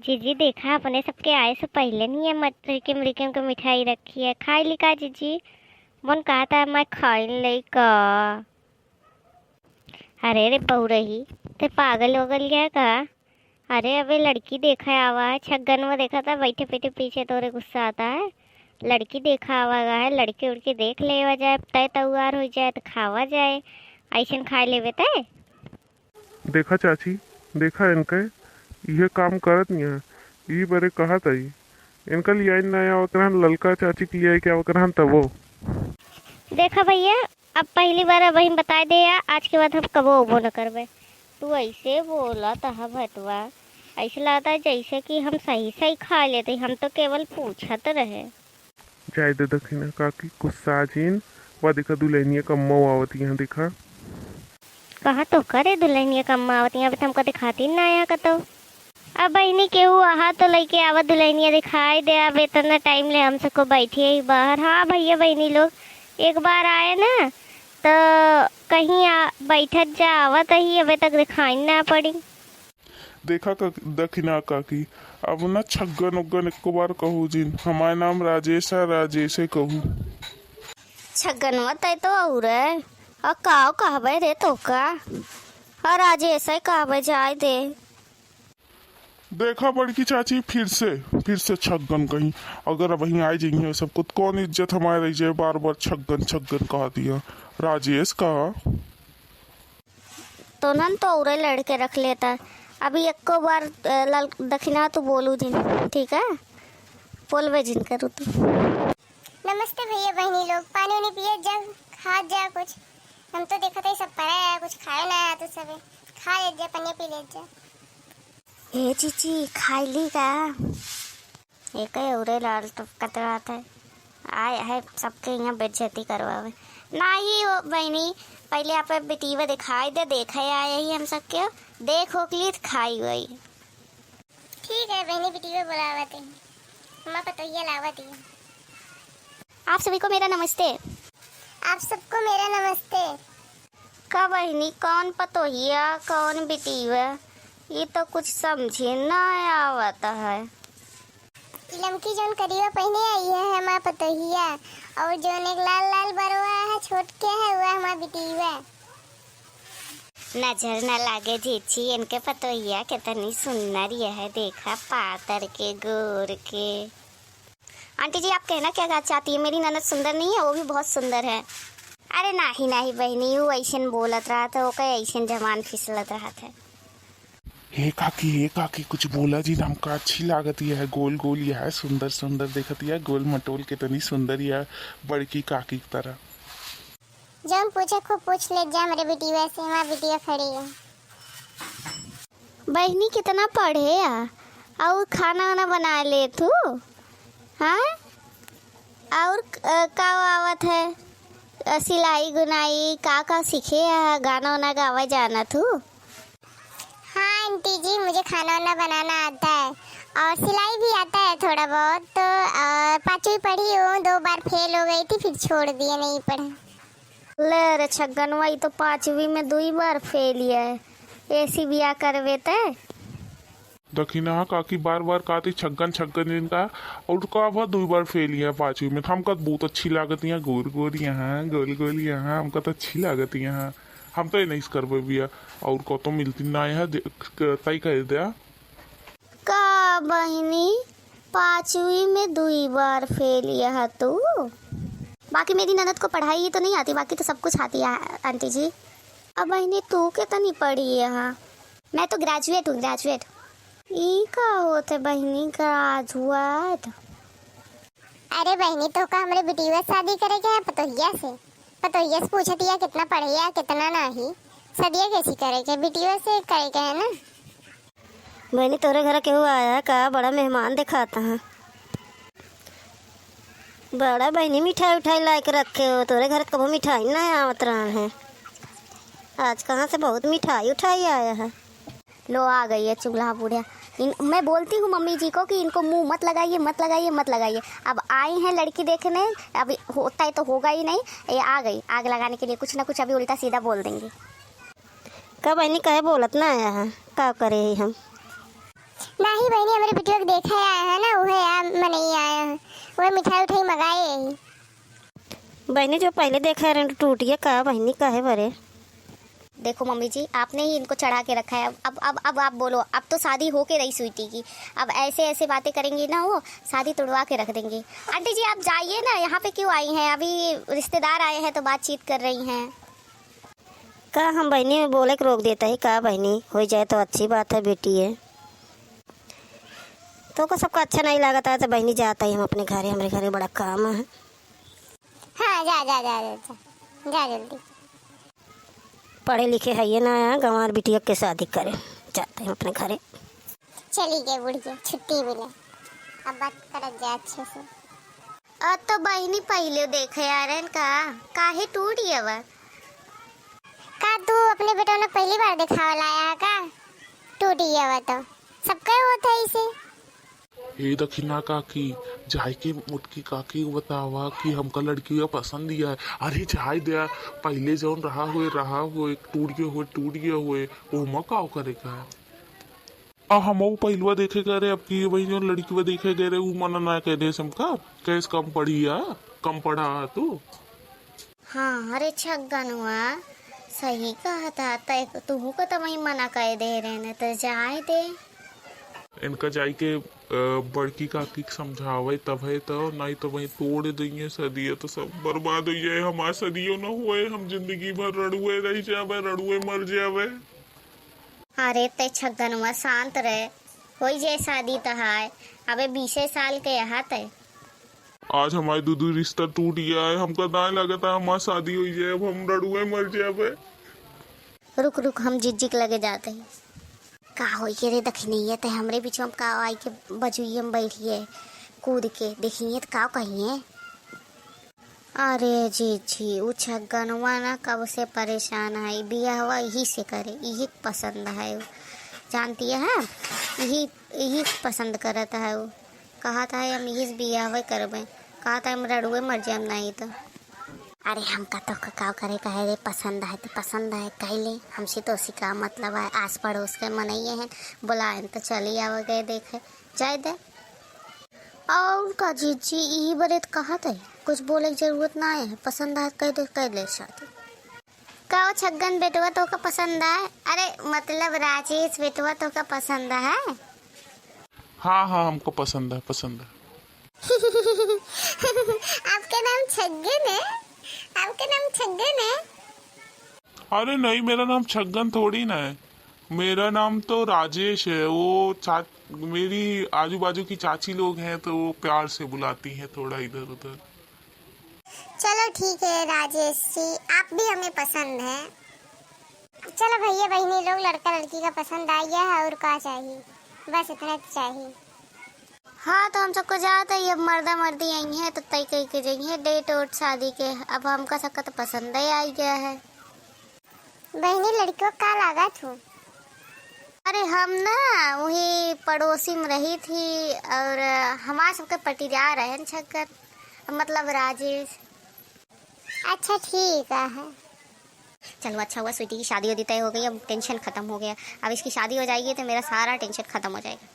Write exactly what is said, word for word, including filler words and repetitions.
जीजी, देखा, अपने सबके आए से पहिले नहीं ये मटरी के मुड़की के मिठाई रखी है, खाई ली का जीजी? मन कहता है मैं खाई ले का। अरे रे पौरही, ते पागल हो गल है का? अरे अबे लड़की देखा आवा है, छग्गन वो देखा था बैठे बैठे पीछे तोरे गुस्सा आता है। लड़की देखा आवा गा है, लड़की उड़की देख लेवा जाए, तय तउआर हो जाए तो खावा जाए, ऐसन खाए लेवे तय। देखा चाची, देखा इनके, इहे काम करत नहीं है। ई बरे कहत आई, इनका लियाई ना आवत रहन, ललका चाची के लियाई के आवत रहन तबो। देखा भैया, अब पहली बार अब हम बताए दे या, आज के बाद हम कबो उबो न करबे। तू ऐसे बोला तहा भतवा, ऐसे लगता है जैसे कि हम सही सही खा लेते, हम तो केवल पूछत रहे। जाए दे दखिना काकी, गुस्सा जिन। वा देखा दुल्हनिया कम्मा आवत यहाँ देखा। कहा तो करे दुल्हनिया कम्मा आवत यहाँ, अभी तो हमका दिखाती ना आया कतो। अब बहिनी केहू आहा तो लइके आवा दुल्हनिया दिखाई दे। अब इतना टाइम ले हम सबको बैठे ही बाहर। हाँ भैया बहिनी लोग, एक बार आए ना तो कहीं आ, बैठत जा, आवत ही अबे तक दिखाई ना पड़ी। देखा का, दखिना काकी, अब ना छग्गन उग्गन एको बार कहू जिन, हमार नाम राजेश है, राजेश है कहू। छग्गन तय तो और है, और काव कहबे रे तो का, और राजेश है कहबे जाए दे। देखा बड़की चाची, फिर से, फिर से छग्गन कहीं, अगर अब वहीं आए जाइए सबको, तो कौन इज्जत हमारे रह जाए, बार बार छग्गन छग्गन कहा दिया, राजेश कहा। तो नन तो उरे लड़के रख लेता। अभी एको बार, अ, लल-, दखिना तू बोलू जिन, ठीक है? बोलबे जिन करू तू। नमस्ते भैया बहिनी लोग, पानी उनी पिए जा, खा जा कुछ। हम तो देखत है सब पड़ा है, कुछ खाए ना है तो सबे खा ले जा, पानी पी ले जा। ए जीजी, खाई ली का? एक है उरे लाल टपकत रहत है, आए है सबके यहाँ बेइज्जती करवावे। नाही हो बहिनी, पहले आप बिटिया दिखाई दे, देखे आए ही हम सबके, देख होक ली त खाई वही। ठीक है बहिनी, बिटिया बुलावत है, हमार पतोहिया लावत है। आप सभी को मेरा नमस्ते। आप सबको मेरा नमस्ते। का बहिनी, कौन पतोहिया, कौन बिटिया? ये तो कुछ समझे ना आवत है। ई लमकी जौन करिया पहिने आई है, हमार पतोहिया, और जौन एक लाल लाल बरवा है, छोट के है, वह हमार बिटिया। नजर न लागे जीजी, इनके पतोहिया कितनी सुंदर यह है, देखा पातर के, गोर के। आंटी जी, आप कहना क्या चाहती है? मेरी ननद सुंदर नहीं है, वो भी बहुत सुंदर है। अरे नाही, नाही बहिनी, वो ऐसन बोलत रहत है, ओके ऐसन जबान फिसलत रहत है। हे काकी, हे काकी, कुछ बोला जिन, हमका अच्छी लागत यह है, गोल गोल यह है, सुंदर सुंदर देखत यह है, गोल मटोल कितनी सुंदर यह है, बड़की काकी की तरह। जौन पूछे खूब पूछ ले जा हमरे बिटिया से, हमार बिटिया खड़ी है। बहिनी कितना पढ़े आ, और खाना वाना बना ले तू? हाँ, और अ, का आवत है? अ, सिलाई गुनाई का का सीखे आ? गाना वाना गावे जाना तू? हाँ आंटी जी, मुझे खाना वाना बनाना आता है और सिलाई भी आता है थोड़ा बहुत। तो अ, पाँचवीं पढ़ी हूँ, दो बार फेल हो गई थी, फिर छोड़ दिए, नहीं पढ़ा। ले रे छगनवा, ई तो पाँचवीं में दुई बार फेल है। ऐसी बिया करवे ते। दखिना काकी बार बार कहती छगन छगन इनका, और का बा दुई बार फेल है पाँचवीं में। तो हमका बहुत अच्छी लागत यहाँ, गोर गोर यहाँ, गोल गोल यहाँ, हमका तो अच्छी लागत यहाँ। हम तो ये नहीं करबे बिया, और को तो मिलती ना यहाँ, दे-, क-, तय कर दे। का बहिनी, पाँचवीं में दुई बार फेल यह तू? बाकी मेरी ननद को पढ़ाई ही तो नहीं आती, बाकी तो सब कुछ आती है आंटी जी। अब बहिनी तू कितनी पढ़ी है? हाँ, मैं तो ग्रेजुएट हूँ, ग्रेजुएट। ई का होते बहिनी, ग्रेजुएट? अरे बहिनी, तो का हमरे बिटिया से शादी करे के है पतोहिया से? पतोहिया से पूछत हिया कितना पढ़े या कितना नाही। सदिया कैसी करे के, बिटिया से करे के है ना। बहिनी, तोरे घर केहू आया है का? बड़ा मेहमान दिखाता है। बड़ा बहिनी मिठाई उठाई लाए के रखे हो, तोरे घर कबो मिठाई ना आवत रहन है, आज कहाँ से बहुत मिठाई उठाई आया है। लो आ गई है चुगला बुढ़िया। इन, मैं बोलती हूँ मम्मी जी को कि इनको मुंह मत लगाइए, मत लगाइए, मत लगाइए। अब आई हैं लड़की देखने, अब होता है तो होगा ही नहीं। ये आ गई आग लगाने के लिए, कुछ ना कुछ अभी उल्टा सीधा बोल देंगी। का बहिनी, काहे बोलत ना आया है? का करे ही हम? नाही बहिनी, हमरे बिटिया के देखे आए हैं ना, उहे आ मनई आए हैं, उहे मिठाई उठाई मंगाए यही। बहिनी, जो पहिले देखे रहे टूट गया का बहिनी, काहे बरे? देखो मम्मी जी, आपने ही इनको चढ़ा के रखा है। अब, अब, अब, अब आप बोलो, अब तो शादी होके रही स्वीटी की, अब ऐसे, ऐसे बातें करेंगी ना वो, शादी तुड़वा के रख देंगी। आंटी जी, आप जाइए ना, यहाँ पे क्यों आई हैं? अभी रिश्तेदार आए हैं तो बातचीत कर रही हैं। का हम बहिनी में बोले के रोक देता है का बहिनी? हो जाए तो अच्छी बात है बेटी है। तो का सबका अच्छा नहीं लागत है तो बहिनी जाता ही हम अपने घरे, हमरे घरे बड़ा काम है। हाँ, जा, जा, जा, जा, जा, जा जल्दी। पढ़े लिखे है ये ना, गंवार बिटिया के शादी करे, जाते हैं अपने घरे। चली गई बुढ़िया, छुट्टी मिले, अब बात करत जा अच्छे से। और तो बहिनी पहिले देखे आ रहे का, काहे टूट गया बा? का तू अपने बेटवा ने पहली बार देखावल आया है का? टूट गया बा तो सबके होत है इसे। ए दखिना काकी, जाए के मोटकी काकी को बतावा कि हमका लड़किया पसंद ही है। अरे जाए दे, पहिले जौन रहा हुए, रहा हुए, टूट गया हुए, टूट गया हुए, ओमा का करे का है? आ हमहू पहिलवा देखे गए रहे, अब की वही जौन लड़किया देखे गए रहे, उ मना ना कहने से हमका, कैस कम पढ़ी है, कम पढ़ा है तू। हाँ, अरे छगनवा, सही कहत है, तै तुहू को तो वही मना कर दे रहे न, तो जाए दे। इनका जाए के, अ, बड़की काकी के समझावे तब है तो, नहीं तो वही तोड़ देइए सदिया, तो सब बर्बाद हो जाए, हमार सदियो न होए, हम जिंदगी भर रड़ुए रह जावे, रड़ुए मर जावे। अरे तै छगनवा शांत रहे, होई जाए शादी तहार, अबे बीसे साल के यहाँ तै। आज हमारे दू दू रिश्ता टूट गया है, हमका नाय लगता हमार शादी होई जाए, अब हम रड़ुए मर जाबे। रुक रुक, हम जिज्जी के लगे जाते हैं। का होई के रे दखिनैया, ते हमरे बीच में का आई के बजुइये में बैठिए कूद के, देखिए तो का कहिए। अरे जीजी, उ छगनवा ना कब से परेशान है, बियाहवा यही से करे, यही पसंद है उ। जानती है, यही, यही पसंद करत है उ। कहत है हम यही से बियाहवे करबे, कहत है हम रड़ुए मर जाम नहीं तो। अरे हमका तो का करे कहे रे, पसंद है तो पसंद है, कह ले, हमसे तो उसी का मतलब है, आस पड़ोस के मनइये हैं, बुलाएन तो चली आवे गए देखे, जाए दे। और का जीजी, ई बरे त कहत है, कुछ बोले के जरूरत ना है, पसंद है कह दे, कह ले शादी। का ओ छगन बेटवा तोका पसंद है? अरे मतलब राजेश बेटवा तोका पसंद है? हाँ हाँ, हमको पसंद है, पसंद है। आपका नाम छगन है? आपका नाम छगन है? अरे नहीं, मेरा नाम छगन थोड़ी ना है, मेरा नाम तो राजेश है। वो चा-, मेरी आजू बाजू की चाची लोग हैं तो वो प्यार से बुलाती हैं थोड़ा इधर उधर। चलो ठीक है राजेश जी, आप भी हमें पसंद हैं। चलो भैया बहिनी लोग, लड़का लड़की का पसंद आ गया है और का चाहिए, बस इतना तो चाहिए। हाँ, तो हम सबको जात है, अब मर्दा मर्दी आई है तो तय कह के जाइए डेट ओट शादी के। अब हमका सबका तो पसंद ही आ गया है। बहिनी, लड़कियों का लागत हो? अरे हम ना वही पड़ोसी में रही थी और हमारे सबके पटीदार है छक्कर, मतलब राजेश। अच्छा ठीक है। चलो अच्छा हुआ स्वीटी की शादी वादी तय हो गई, अब टेंशन खत्म हो गया। अब इसकी शादी हो जाएगी तो मेरा सारा टेंशन खत्म हो जाएगा।